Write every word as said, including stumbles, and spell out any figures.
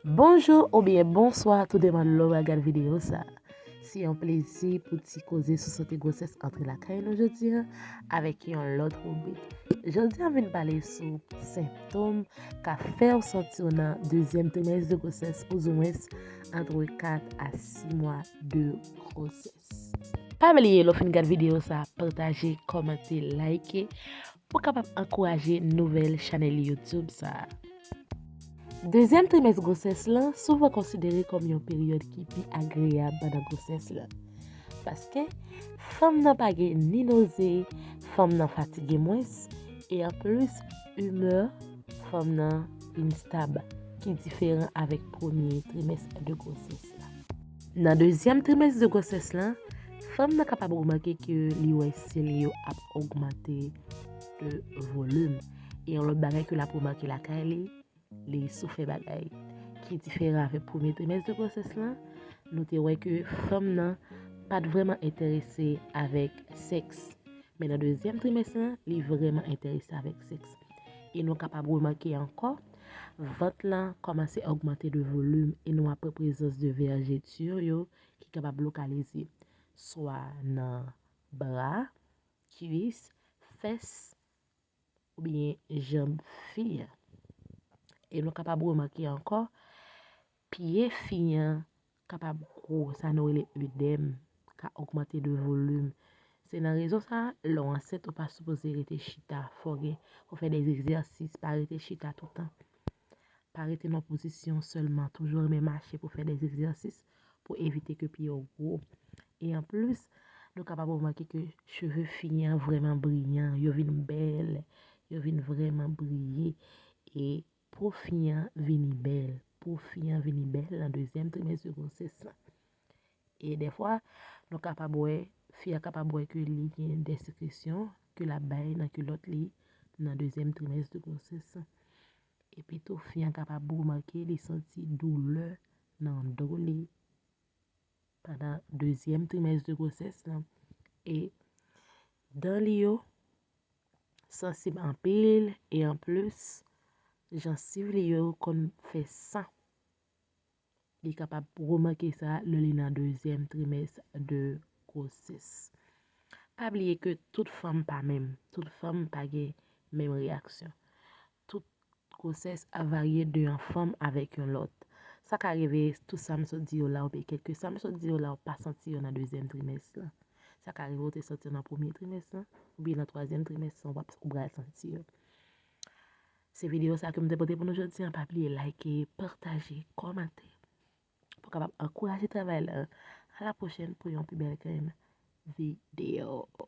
Bonjou oubyen bonswa tou depann lè w pral gad videyo sa. Se yon plezi pou ti koze sou sante gwosès antre lakay nou jodi a avèk yon lòt ribrik. Jodi a m vin pale sou sentòm ka fè w santi w nan dezyèm trimès de gwosès, ouzwens antre kat a sis mwa de gwosès. Pa bliye lè w fin gad videyo sa, pataje, kòmante, like pou kapab ankouraje nouvèl chanèl YouTube sa. Dezyèm trimès gwosès lan souvan konsidere kòm yon peryòd ki pi agreyab pandan gwosès lan. Paske fanm nan pa gen ni noze, fanm nan fatige mwens, e anplis, imè fanm nan vin stab, ki diferan avèk premye trimès de gwosès la. Nan dezyèm trimès de gwosès lan, fanm nan kapab remake ke li wè sèn li yo ap ogmante de volim. E yon lòt bagay ke l ap remake lakay li, li sou fè bagay ki diferan avèk premye trimès de gwosès lan. Nou te wè ke fanm nan pa t vrèman enterese avèk sèks. Men nan dezyèm trimès lan, li vrèman enterese avèk sèks. E nou kapab remake ankò, vant lan kòmanse ogmante de volim e nou ap wè prezans de vèjeti yo ki kapab lokalize swa nan bra, kwis, fès, oubyen janm fi a. E nou kapab remake ankò, pye fi an kapab gwo, sa nou rele edèm, ka ogmante de volim. Se nan rezon sa, lè w ansent, ou pa sipoze rete chita, fò w gen, fò w fè de egzèsis, pa rete chita toutan. Pa rete nan pozisyon sèlman, toujou renmen mache pou fè de egzèsis pou evite ke pye w gwo. E anplis, nou kapab remake ke cheve fi an vrèman briyan, yo vin bèl, yo vin vrèman briye. E po fi an vini bèl, po fi an vini bèl nan dezyèm trimès de gwosès lan. E dèfwa, nou kapab wè, fi a kapab wè ke li gen de sekresyon ke l ap bay nan kilòt li nan dezyèm trimès de gwosès lan. Epi tou, fi an kapab remake li santi doulè nan do li pandan dezyèm trimès de gwosès lan. E dan li yo sansib anpil e anplis, jansiv li yo konn fè san. Li kapab remake sa lè li nan dezyèm trimès de gwosès. Pa bliye ke tout fanm pa menm, tout fanm pa gen menm reyaksyon. Tout gwosès ap varye de yon fanm avèk yon lòt. Sa ka rive tout sa m sot di yo la oubyen kèk sa m sot di yo la ou pa santi yo nan dezyèm trimès lan. Sa ka rive ou te santi yo nan premye trimès lan, oubyen nan twazyèm trimès lan w ap, ou pral santi yo. Se videyo sa ke m te pote pou nou jodi a. Pa bliye like, pataje, kòmante pou kapab ankouraje travay la. A la pwochèn pou yon pi bèl grenn videyo.